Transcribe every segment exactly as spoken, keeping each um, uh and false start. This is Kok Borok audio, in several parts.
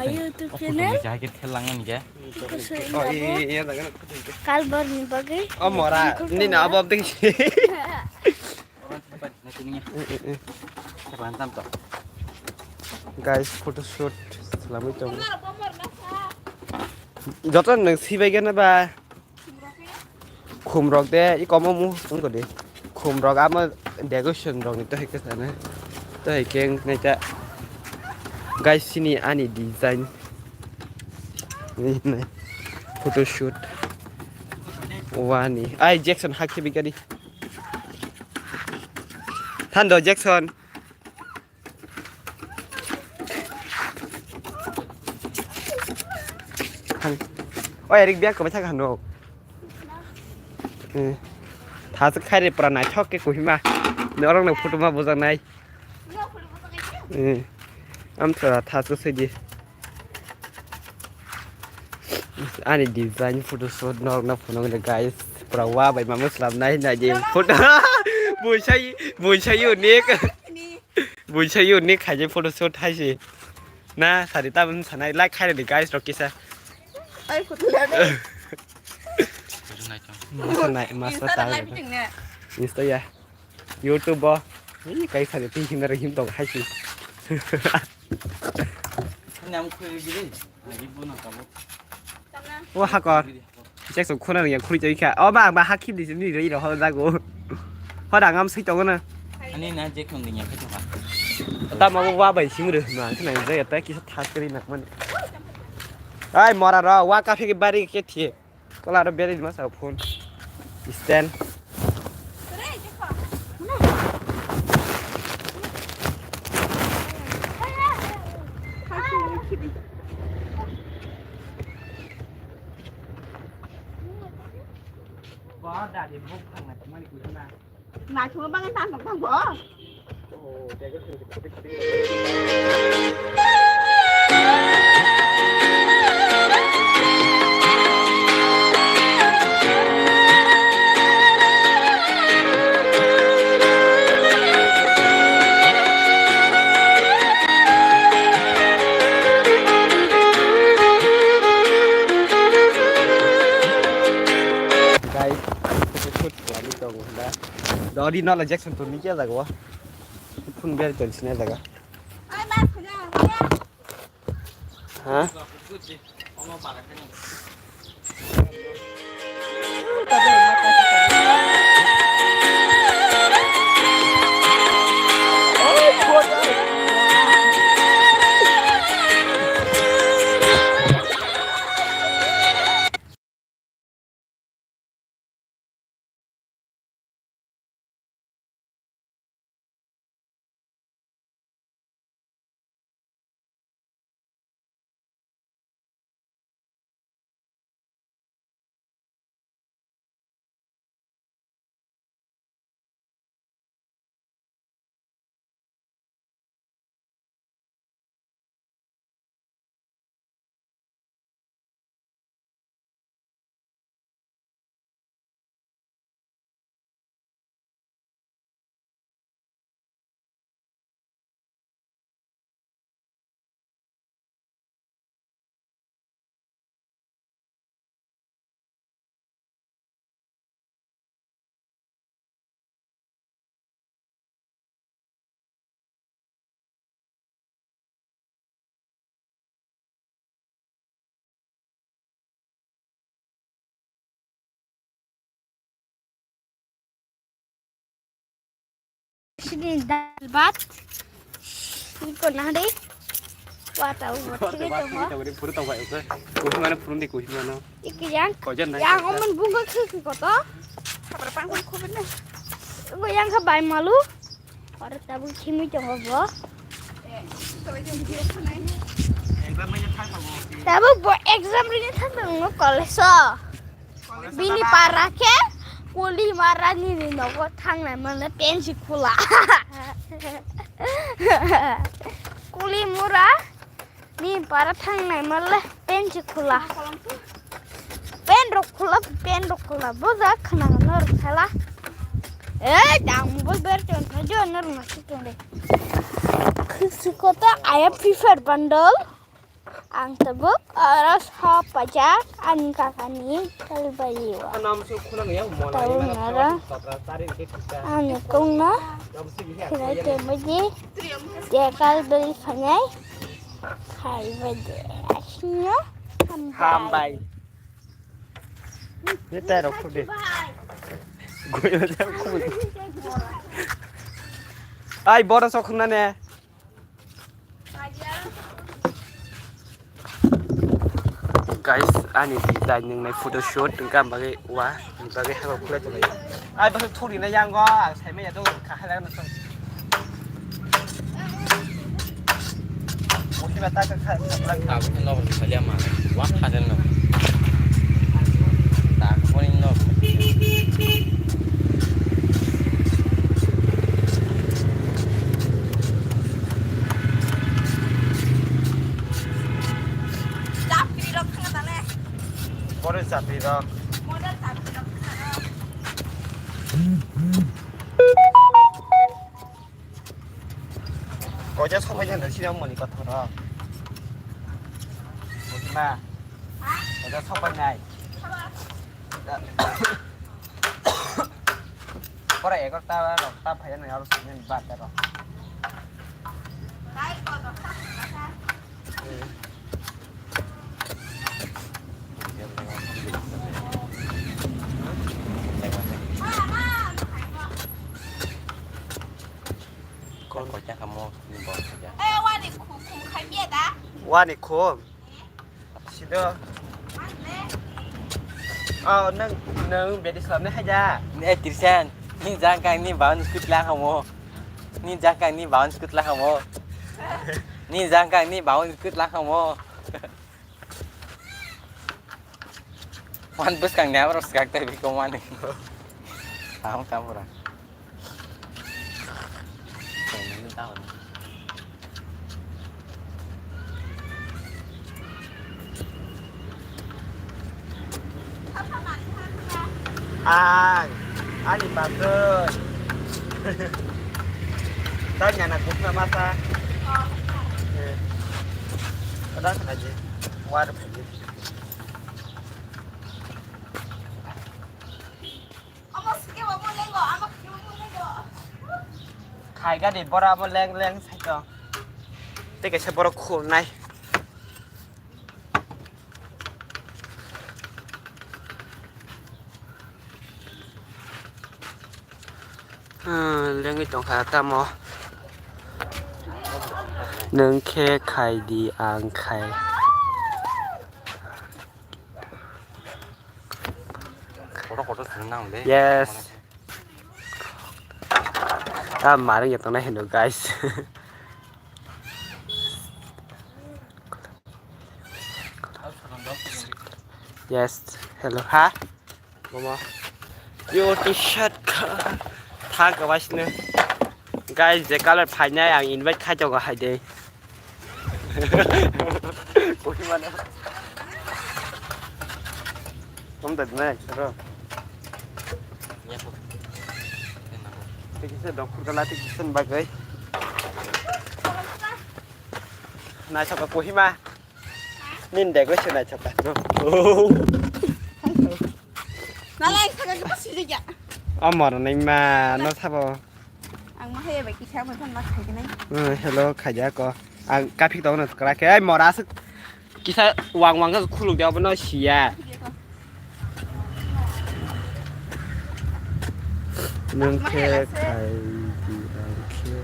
YouTube channel. Jacket khelang ni ke. Itu sering Oh, iya, iya, iya, iya, iya. Kalbar ni bagwi. Oh, mora. Ini na abang ting. Guys, photoshoot selama itu. Joto nang sibai gana ba. Khum rok de i komo mu tong kodi. Khum rok amo decoration rok ni tohi khe sana. Tohi keng nai ta. Guys, sini ani design. Ni nai. Photoshoot. Wani. Ai Jackson hakhe bigari. Thando Jackson. Thang. Oi, Eric, biak kau thak hano. Eh. Thas khai re pra nai thok ke kohima. Norok no photo ma bujak nai. Eh. Am thora thas ko sedi. Ani design photoshoot norok na phunuk le guys. Pra wa bai mamo slam nai nai di photo. Buisai, buisai unik. Buisai unik khaijai photoshoot haise. Na sari tabun sanai like khaire di guys rok kisa. Ai photo le. Masa nai, masa Insta ta. Live ting ne. Insta ya. YouTube bo. Ini kai sari ti himna him tong haise. Nyam khoi gidi. Lagi bu na kabo. O hakor. Jackson khuna ni khuri chai kha. O ba ba hakhi di ni rei ro ho jago. Ho dang am sai tongo na. Ani na Jackson ni nyam kha. Ta ma wa bai sing re na khna jai ta ki thas kri na man. Ai mora ro wa ka phe bari ke thi. Kola ro beri ma sa phone. Stand. Ba da de bok thang na mani ku na. Naithoma bagwi tang tong tang bo. Guys, shoot khlaiwi tongo da. Dodi nala Jackson to ni kya jago. Phun ber ton sina jaga. Ha? Sini dal bhat. Iko nahari. Wata uwa thik tongo. Pura tong bai ko. Kuhi mana purun di kuhi mana. Iki yang. Kojan nai. Yang omen bunga khik koto. Sabar pang khobin na. Iko yang kha bai malu. Oro tabuk khimui tongo bo. Tabuk bo exam rini thang tongo college o. Bini para khe kuli mara nini nogo thangnai male pensi khula. Kuli mura. Ni para thangnai male pen si khula. Pen rok khula, pen rok khula. Boja khna no rok khala. Eh, dang mobile ber ton thajo no rok nasi ton de. Khisi kota aya Free Fire bundle. Ang tabuk oro sok pajak ani kakani kalbari o. Tabuk nara ani kongno khilai tongbaji je kalbari phanai khaibaji asino hambai. Hambai. Ni tei rok khudi. Goi ma jang khudi. Ai, boro sok khna ne. Guys, ani di dai nung nai photo shoot, nung kam bagwi wa, nung bagwi habo khulai tonglaio. Ai, bwswk thuri na yang go, ang sai manya do, kahai lang na song. Mungkin bata ka kha, kha, kha. Aku kan lo kali ama, wah, ada lo. Tak, mau ini lo. Chapri rok khana tale. Bore chapri rok. Model chapri rok khana. Koja sopai jana sini moni kothoro. Bujima. Koja sopai nai. Pora egarta rok ta phaya nai aro sini bar ta rok. Kon ko chaka mo ni bo ja. Eh, wani khum, khum khai biya da? Wani khum. Sido. Oh, nang, nang bedi salam ne haja. Ni, eh, Tirsan, ni jang kang ni baun skut la hamo. Ni jang kang ni baun skut la hamo. Ni jang kang ni baun skut la hamo. Wan bwskang ni aborok swkak tei bikong mani. Tamo tamo ra. Ang, ani bagwi. Tanya na gupna masa. Eh. Kada kana je. War. Khai gadi bora abo leng leng saito. Tei kaisa borok khulnai. Hmm, lengwi tongkha tamo. Nwng khe khai di, ang khai. Kotor kotor thang nang le. Yes. Ah, maring ya tongnai hino, guys. Yes, hello. Ha? Mama. Yo, t-shirt ka. Thang ka basino. Guys, je color phainai ang invite khai tongo hai de. Kohima na. Tom da nai, sir. Tei kisa dokhor gala tei kisa bagwi. Naisok ka Kohima. Nin decoration naisok ka. Nalai saka ka sijak ya. Amor nai ma no sabo. Ang ma hai bai kisa mo thon ma khai nai. Hmm, hello, khaja ko. Ang kapik tong na kra ke. Ai mora asuk. Kisa wang wang ka khuluk de abono siya. Nwng khe khai di ang khe.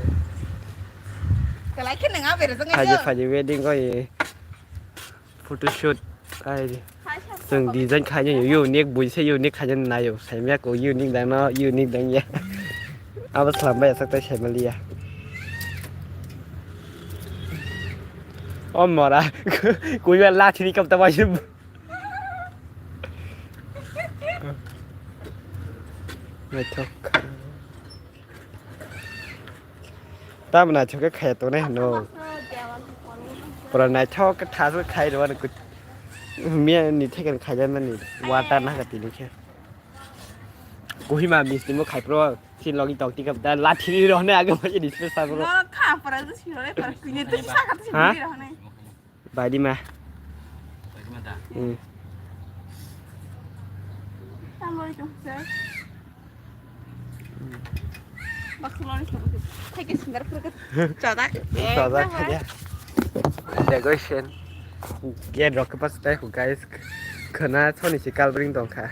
Kalai khe nwng a berajak ngai. Phaji phaji wedding ko ye. Photoshoot ai. Chwng design khainai unique buise unique khainai naio. Saimya ko unique dang no unique dang ya. Abo slam bai asak tai saimaliya. O mora. Kuiba lathi ni kapta bai. Naithok. Tamo naithok khe khaya tongnai hino. Pura naithok khe thasok khai rwmani kut-, miya ni thaikan khaijak nani water na kha tini khe. Kohima misti mo khai pro, sin logi tok tikap da lathi ni rohne age mo ni spe sabro. Norok kha pura je sirore pura kuine tu saka tu Ha? Sirore rohne. Baidi ma. Hmm. Assalamualaikum, sir. Baksa lori sabo. Thank you, sir. Chodak. Chodak, ya. Decoration. Gate rok pas tai, guys. Khana soni si kalbring tongkha.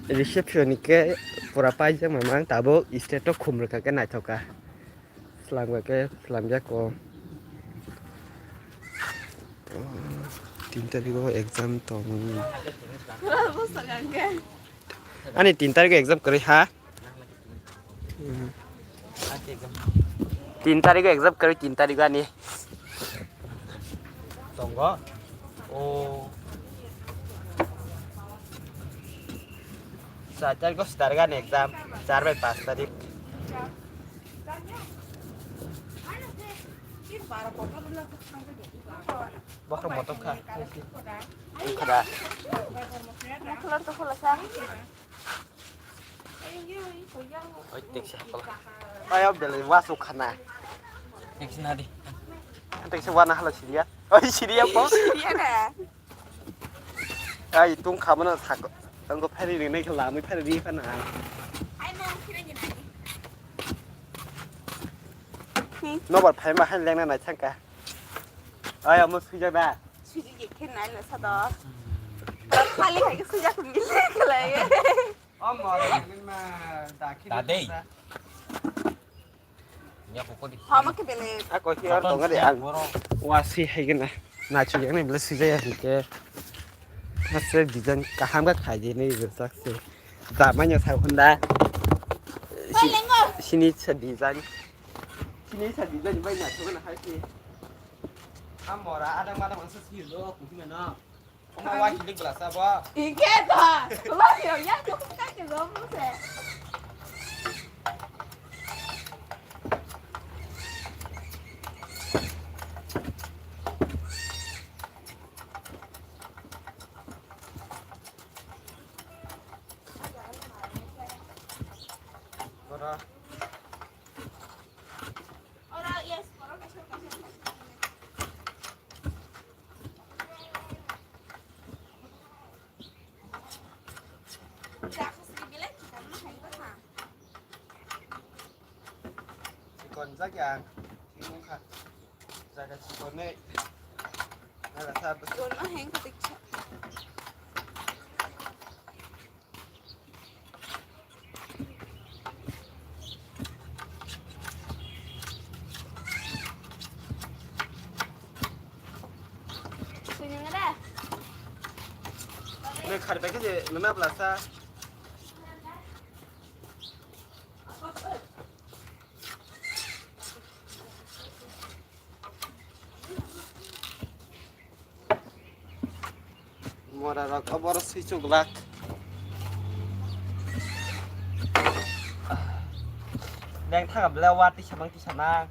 Reception ni ke pura paijak mamang, tabuk stage o khum rwkha khe naithok kha. Slam kha khe slam jak ko. Tin tarikh o exam tong. Ani tin tarikh o exam kwrwi ha? Tin tarikh o exam kwrwi, tin tarikh o ani. Tongo. O. Char tarikh o start gani exam. Char bai panch tarikh. Bokhorok motom kha. Khada. Oi, teksa pala. Ayo, belai wasu khana. Teksa nadi. Teksa wana hala siriya. Oi, siriya po. Siriya na. Ai, tung khamana thak. Tangko phari ring nai khala, amui phari ri phana. Nobar phaima han lengna nai thangka. Ai, amo suijak da. Suijak khe nai lo sa do. Khali khai suijak mile khlai. Amo ma dakhi. Dadei. Hama ke bele. Ako hiar tonga de ang. Wasi hai gana. Nachu yang ni bela sijaya hike. Mase design kaham ka khai de ni sak se. Da manya sa hunda. Sini sa design. Sini sa design bai nachu na hai se. Amora ada mana masa sih lo kuhina na. Omo wa hilik bela sa bo. Ingke to. Lo yo ya ko ka ke lo mo se. Ora. Ora, yes, ora, yes, ora. Chikon jak ya, chikon kha. Jaga chikon nei. Nala sa bus. Chikon no heng ka tikcha. Sini ngada. Ne khari pakai je, nana belasa. Mora rok oboro swichuk lak. Neng thang bela wa tisa mang tisa mang.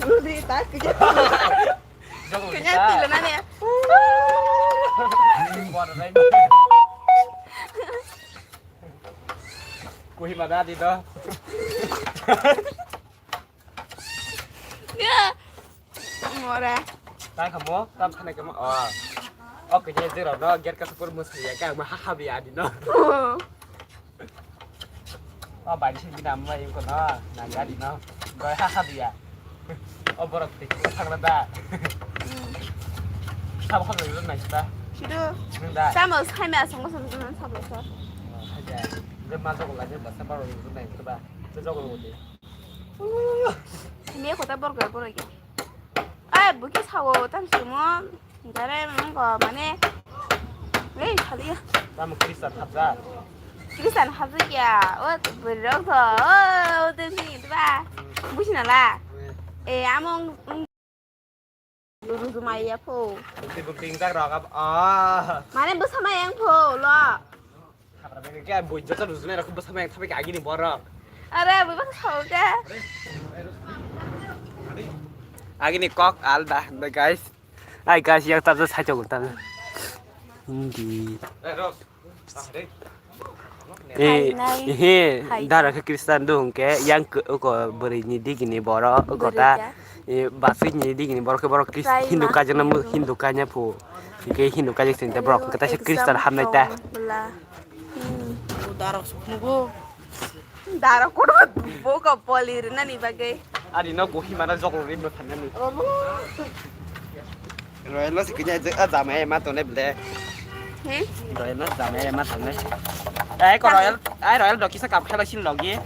Rudi, tak, kejap. Kejap, tilanannya. Kuhima dadi to. Ya. Mora. Tang kamo, tam thane kamo. Oh. Oke, je zero no, get ka super mus ya ka ma ha ha bi adi no. Oh, bai sin bina ma yung ko no, na adi no. Goi ha ha bi ya. Oh, borok te thang da. Sab ha lo na sta. Sido. Nang da. Samo sai ma sango sango sango sa. Oh, ha ja. Ge ma jogo la ge ba sa ba ro na ba. Ge jogo lo de. Me kota borok ya borok ya. Ai buki sawo tam sumo. Gare mangko mane. Ei khali. Tam Krista thapja. Kristian hapjak ya. O bwrwi rok tho. O, o, tei sini ba. Busi na la. E, among, mm, rujuma ya pho. Tei bwkring jak rok ab-, ah. Mane bwsa ma yang pho, lo. Habra beng ke bui joto rujuna rok bwsa ma yang thabai ke agini borok. Are, bui bwsa sao ke. Agini kok alda, guys. Ai, guys, yang tabjak sai tongo, tabjak. Hindi. Eh, Hai, nai. He, Hai. Dara khe Christian do hwnkhe, yang k-, uko bwrwi ni digi ni borok, uko ta, Bwrwi ta. Eh, basui ni digi ni borok khe borok Chris-, Try Hindu ma kajak na mu-, khe Hindu kanya phu. Hwnkhe Hindu kajak sini ta borok hwnkhe ta se Christian hamnai ta. Exam tong bwla. Hmm. Darok suknugo. Dara kono bo ko poli rinani bagwi. Ari no gohi mana joklo ri no thanani. Royal no sikini je a jama e ma tone ble. Hmm? Royal no jama e ma tone. Ai ko Royal, ai Royal do kisa kap khala sin logi.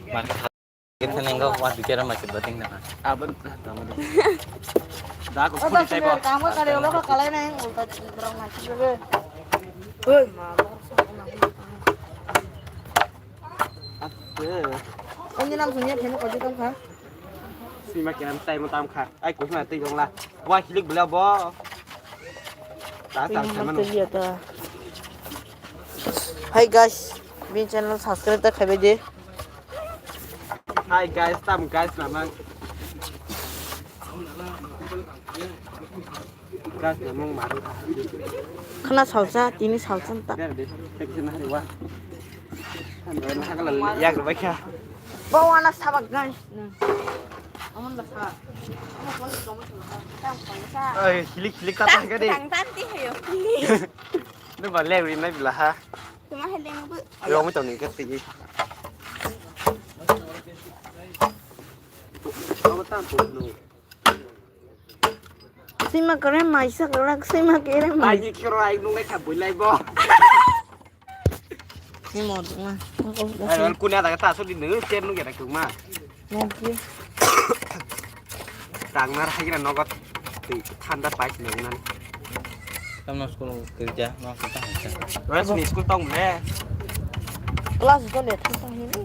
Market. Kita nengok, wah, dikira macet bating na. Abon, ah, tama deh. Dah, aku Oh, pun tak saya benar, bawa. Kamu kali ulo kok kalian yang ulta berang macet juga. Hei, mama. Aduh. Ini nam sunyi, ini kau jual kan? Sima kiram tai mo tam kha. Ai, kuh ma tei jong la. Wah, hilik bela bo. Ta ta Ini sama nam no. Tei ya ta. Hai guys, bin channel subscribe ta khai bai di. Hi guys, tam guys namang. Guys namang maru. Khna salsa, tini salsa ta. Ber de, tek sin hari wa. Han ber na kala yak bai kha. Bawa na sabak guys. Amon da sa. Ai, hilik hilik ta ta ka de. Tang tan ti hayo. Ni ba le wi nai bla ha. Tuma hai leng bu. Yo mi tong ni ka ti. Abo tam pu no. Sima kare mai sa kare sima kare mai. Ai ni khiro ai nung nai kha bui lai bo. Ni mo ma. Ai wal kunya da ta so di nung chen nung ya da ma. Nanti. Tangnar hai kira nogot. Tei thanda pais nang nan. Tamno school kirja, no kita hangsa. Wes ni school tong le. Class go le thang thang hini.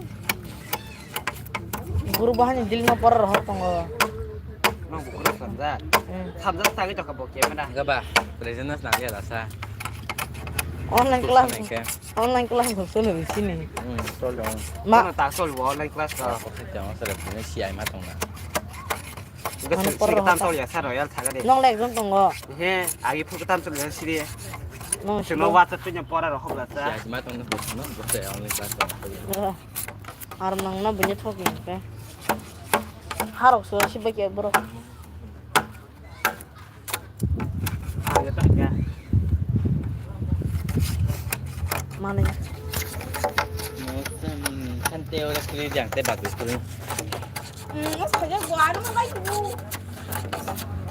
Guru bahani dil no por rohor tongo. No buku samja. Hmm. Samja tangi jaka bo kemana. Enggak bah, present nas nang ya rasa. Online class. Online class bo solo di sini. Hmm, solo. Ma. Mana tak solo online class ka. Aku kerja masa ada punya si ai matong na. Enggak. Mana sih, porro kita hota. Tahu ya, sar royal thaga de. Nong le ekjon tongo. He, agi phu kita tahu ya sih dia. Nong sih. Cuma WhatsApp punya pora rohok lah. Si ai matong na bos na bos ya online class. Ar nang na bunya thok ni pe. Harok so si bagi borok. Mane. Sante ora kri jang te bagus kri.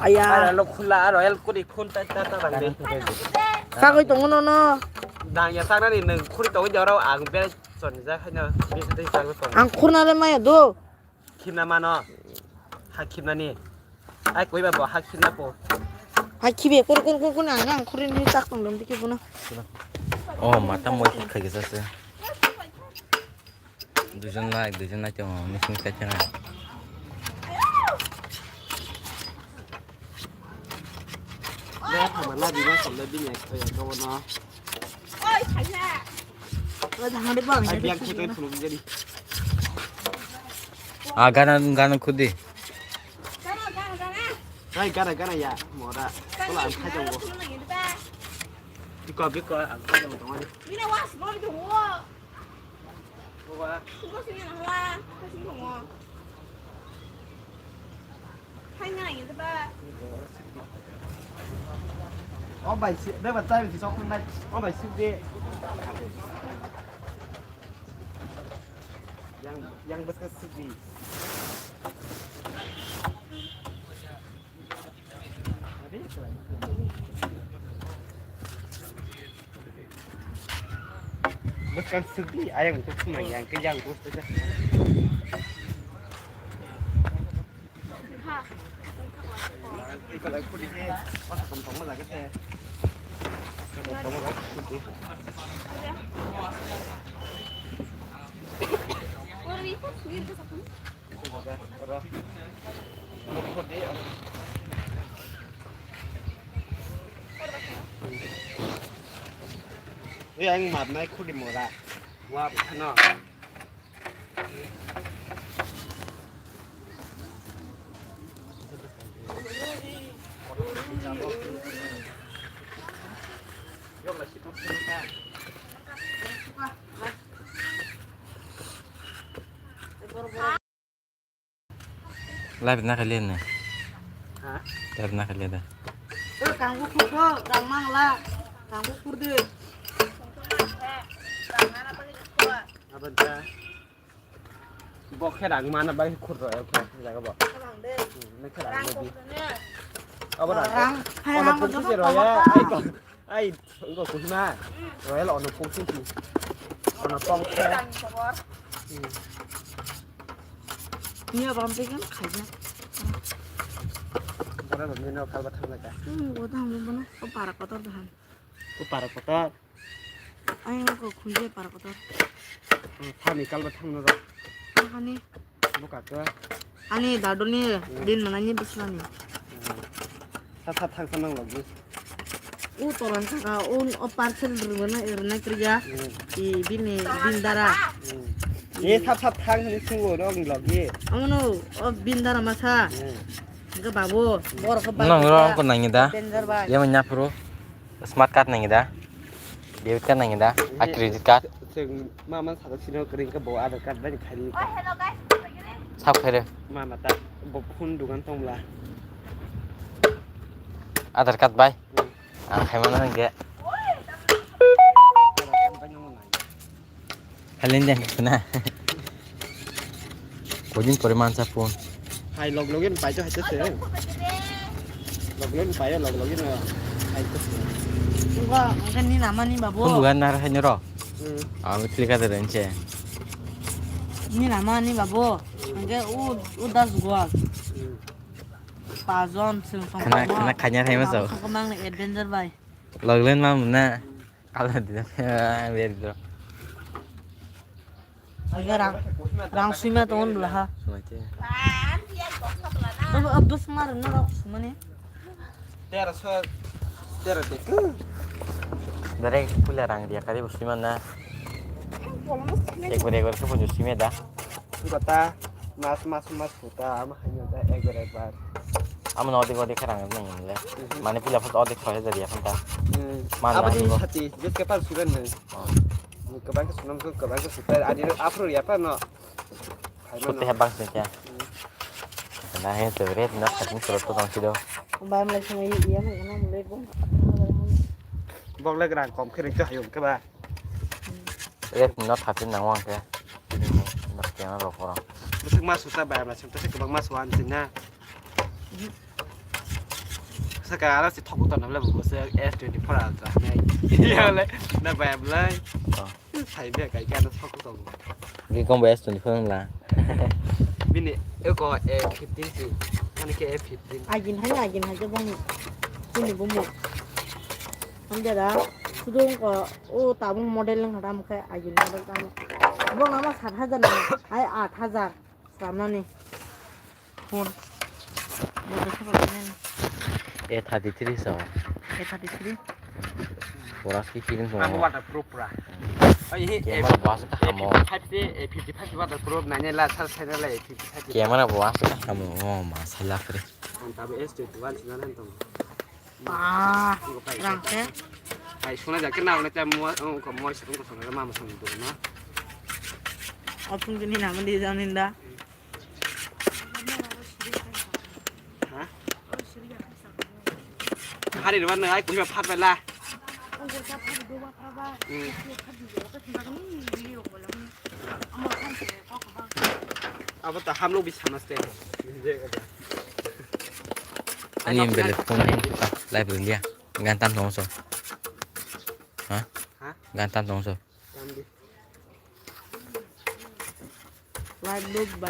Aya. Aro lo khula aro el kuri khun ta ta ta bang de. Sagoi tongo no no. Dang ya sagna ni nang khuri tongo jora ang be son ja khaina. Ang khurna le maya do. Khibna mano. Ha khibnani. Ai koi ba bo ha khibna po. Ha khibe kur kur kur kur ang ang khurin ni chak tong dum dikhe bono. Oh, mata moi khai gesa se. Duijon lai, duijon lai tong, mix mix khai tong. Be ha ma la di na som le bini ek ya ko bono. Oi, thangna. Oi, thangna de bang. Ai biang khutoi phuluk jadi. Ah, gana, gana khudi. Gana, gana, gana. Hai, gana, gana ya, mora. Gana, kola ang khai tongo. Gana, gana, gana. Biko, biko, ang khai tongo, tongo. Bina was, bol tongo. Boba. Biko sini na hala, sini tongo. Hai, gana, gana, gana. Oh, bai, si, de ba, tai, si, sok, nai. Oh, bai, si, de. Yang, yang bwskang sidi. Bwskang sidi, ayang tu cuma yang ke yang bus tu dah. Iko lai kudi ke, masa tong tong ma lagi teh. Ei, ang mapnai khudi mora. Wa, no. Live na khaile ne? Ha? Live na khaile da. Eh, kangbu khurdo, rang mangla, kangbu khurdo. Abang ta. Bo khe rang mana bai khurro, eh, khe jaga bo. Abang de. Hmm, ne khe rang de. Abo rang. Rang, hai rang, joto rang. Ai, wngkha kuhima. Royal ono kung sing si. Ono tong khe. Niya bam te kan khaja. Bora bam ni no kalba thang ka. Hmm, bo thang bo na. O para kotor dahan. O para kotor. Ai ko khunje para kotor. Hmm, thani kalba thang no ro. Hani. Buka khe. Ani dadoni din manani bismani. Sa sa thang sa nang logis. U toran saka un o parcel rwna rwna kriya. Hmm. I bini bindara. Hmm. Ye sap sap thang ni singo rong logi. Amono o bindara masa. Hmm. Ga babo bor ko ba. Nang rong ko nangi da. Danger ba. Ye manya pro. Smart card nangi da. Debit card nangi da. A credit card. Chwng ma man saka sino kring ka bo Aadhaar card bai khai ri. Sab khaire. Ma mata bo phone dugan tongla. Aadhaar card bai. Hmm. Ang khai mana hingke. Aadhaar card bai nang nai. Halen den na. Kojin pore mansa phone. Hai log login pai to hai to se. Log login pai log login hai to se. Enggak, enggak ni nama ni babu. Phone bukan nar hai nyoro. Hmm. Ami klik ada dan ce. Ni nama ni babu. Enggak u u das gua. Hmm. Pajon sing song. Khana khana khanya hai ma so. Kemang ni adventure bai. Log login ma muna. Kala dina beri dro. Aga rang, rang swima tongon bwla ha. Swima khe. Abo, abo swima rwna rok swimani. Tera so, tera te. Direct pula rang dia kari bo swima na. Ekbar ekbar khe bo swima da. Gota mas mas mas puta ama hanya da ekbar ekbar. Ama no dik dik kharang nang le. Mhm. Mane pila phas dik khoi da dia phanta. Hmm. Mana abo di abo. Sati je ke pan suran ne. Oh. Ni kebang ke sunam ke kebang ke suta adi afro ya pa no. Hai mana? Putih bang sih ya. Hmm. Nah, itu red na satu surat tu tang sido. Bayam lai sama iya iya mana mulai bong. Bok le grang kom kering ke hayung ke ba. Rep no thapin nang wang khe. Nok kena rok orang. Bwswk ma susa bai ma sing tese kwbang ma suan sing na. Saka ala si thok ton na bla bu se S twenty four Ultra ne. Ya le na bai blai. Oh. Sai be kai ka na thok ton. Ni kom bai S twenty four la. Bini eko A fifteen si. Ani ke A fifteen. Agin hai agin hai ke bong. Bini bumuk. Hamjada, sudung ko, o tabung model nang khatam khe, agin model tamo. Bo nama sat hajar na, ai aat hajar, samnani. Phone. Bo khe phone ni. A thirty three so. A thirty three. Boras ki kirim so. Amo waterproof pura. Ai hi, camera A, bo aswk kaham o. A fifty five se, A fifty five waterproof, nai nai la, sal sai nai la, A fifty five. Camera bo aswk kaham o, o ma sala kre. Ang tabo S twenty one sina nan tong. Ba, rang khe. Ai, sona ja khe na, na cha mo, o ko mo, ko sona ma, ma sona do na. Opun gini na mandi janin da. Ha? Hari ni mana ai kuya phat bela. Hmm. Abo ta hamlo bi samas te. Ani em bele phone ni live room dia. Gan tam tong so. Ha? Ha? Gan tam tong so. Tam di. Live look ba.